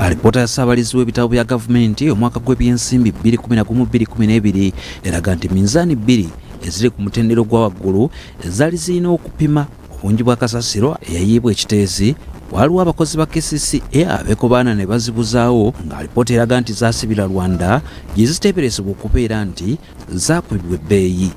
Alipoota ya Ssaabalizi w'ebitabo bya gavumenti omwaka gw'ebyensimbi 2011-2012 eraga nti minzaani bbiri eziri ku mutendera ogwa waggulu ezaali zirina okupima obungi bwa kasasiro eyayiibwa ekiteezi, waliwo abakozi ba KCCA abeekobaana ne bazibuzaawo, nga alipoota eraga nti zaasibira Rwanda gye ziteeberezebwa okubeera nti zaakubibwa ebbeeyi.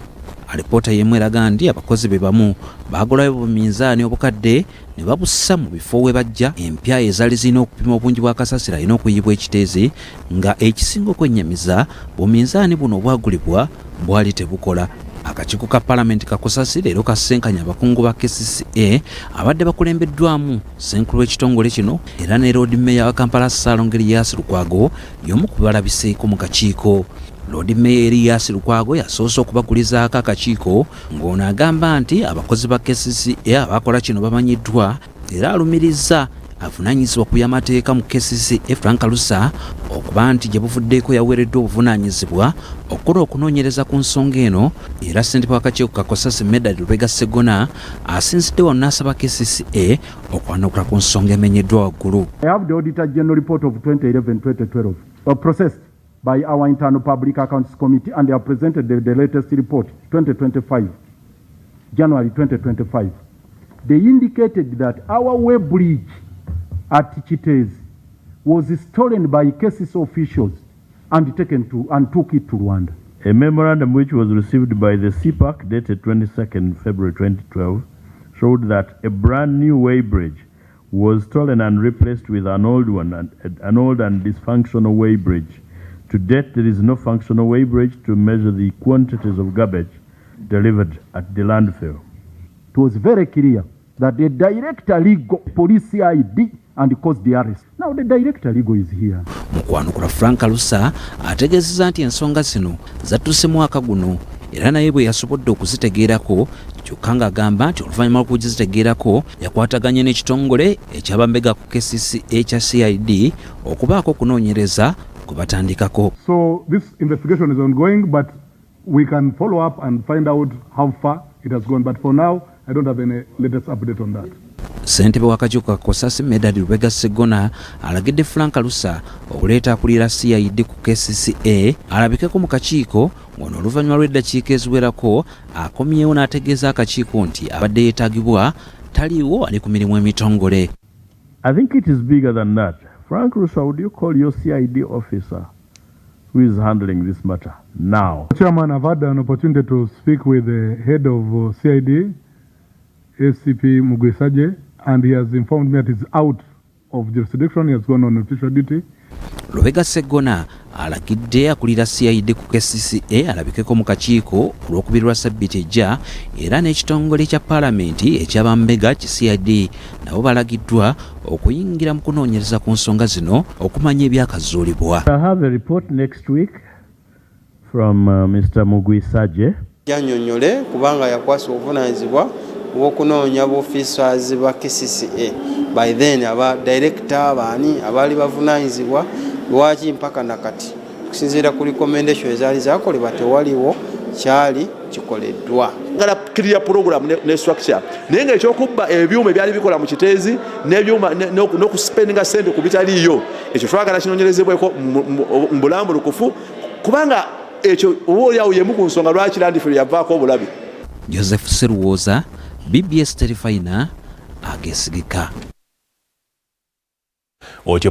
Alipoota y'emu eraga nti abakozi be bamu baagulayo buminzaani obukadde ne babussa mu bifo we bajja empya ezaali zirina okupima obungi bwa kasasiro alina okuyiibwa ekiteezi, nga ekisinga okwennyamiza buminzaani buno obwagulibwa bwali tebukola. Akakiiko ka palamenti kakusasi leero kasisinkanye abakungu ba KCCA abadde bakulembeddwamu ssenkulu w'ekitongole kino era ne Loodi Mmeeya wa Kampala Ssaalongo Erias Lukwago y'omu ku balabiseeko mu kakiiko. Loodi Mmeeya Erias Lukwago yasoose okubagulizaako akakiiko ng'ono agamba nti abakozi ba KCCA abakola kino bamanyiddwa era alumirizza avunaanyizibwa ku by'amateeka mu KCCA Frank Lusa okuba nti gye buvuddeko yaweereddwa obuvunaanyizibwa okukola okunoonyereza ku nsonga eno. Era ssentebe w'akakiiko ka Cosase Medard Lubega Sseggona asinzidde wano n'asaba KCCA okwanukula ku nsonga emenyeddwa waggulu. I have the Auditor General report of 2011-2012 processed by our internal Public Accounts Committee, and they have presented the latest report, 2025, January 2025. They indicated that our weighbridge at Kiteezi was stolen by KCC officials and taken to and took it to Rwanda. A memorandum which was received by the CPAC dated 22nd February 2012 showed that a brand new weighbridge was stolen and replaced with an old one, an old and dysfunctional weighbridge. To date, there is no functional weighbridge to measure the quantities of garbage delivered at the landfill. It was very clear that the director legal, police CID, and caused the arrest. Now the director legal is here. Mu kwanukula, Frank Lusa ategeezezza nti ensonga zino zattuuse mwaka guno era naye bwe yasobodde okuzitegeerako, kyokka ng'agamba nti oluvannyuma lw'okugizitegeerako yakwataganye n'ekitongole ekyabambega ku KCCA ekya CID okubaako okunoonyereza kwe batandikako. So this investigation is ongoing, but we can follow up and find out how far it has gone. But for now, I don't have any latest update on that. Ssentebe w'akakiiko ka Cosase Medard Lubega Sseggona alagidde Frank Lusa okuleeta akulira CID ku KCCA alabikeko mu kakiiko, ng'ono oluvannyuma lw'eddakiika eziwerako akomyewo n'ategeeza akakiiko nti abadde yeetaagibwa taliiwo, ali ku mirimu emitongole. I think it is bigger than that. Frank Rusa, would you call your CID officer who is handling this matter now? Chairman, I've had an opportunity to speak with the head of CID, ACP Mugwisaje, and he has informed me that he's out of jurisdiction. He has gone on official duty. Lubega Sseggona alagidde akulira CID ku KCCA alabikeko mu kakiiko ku Lwokubiri lwa ssabbiiti ejja, era n'ekitongole kya paalamenti ekyabambega ki CID nabo balagiddwa okuyingira mu kunoonyereza ku nsonga zino okumanya ebyakazuulibwa. I have a report next week from Mr. Mugwisaje. Yannyonnyole kubanga yakwasa obuvunaanyizibwa obw'okunoonya buofficers ba KCCA by then, aba director baani abaali bavunaanyizibwa, lwaki mpaka nakati okusinziira ku recommendation ezaali zakolebwa tewaliwo kyali kikoleddwa. Ngala clear program ne structure, naye nga ekyokubba ebyuma ebyali bikola mu Kiteezi n'ebyuma n'okuspendinga sente ku bitaliiyo, ekyo twagala kinoonyerezebweko mu bulambulukufu, kubanga ekyo oba oliawo yemu ku nsonga lwaki landfill yavaako obulabe. Joseph Seruwooza, BBS Terefayina, ageesigika. Otyo.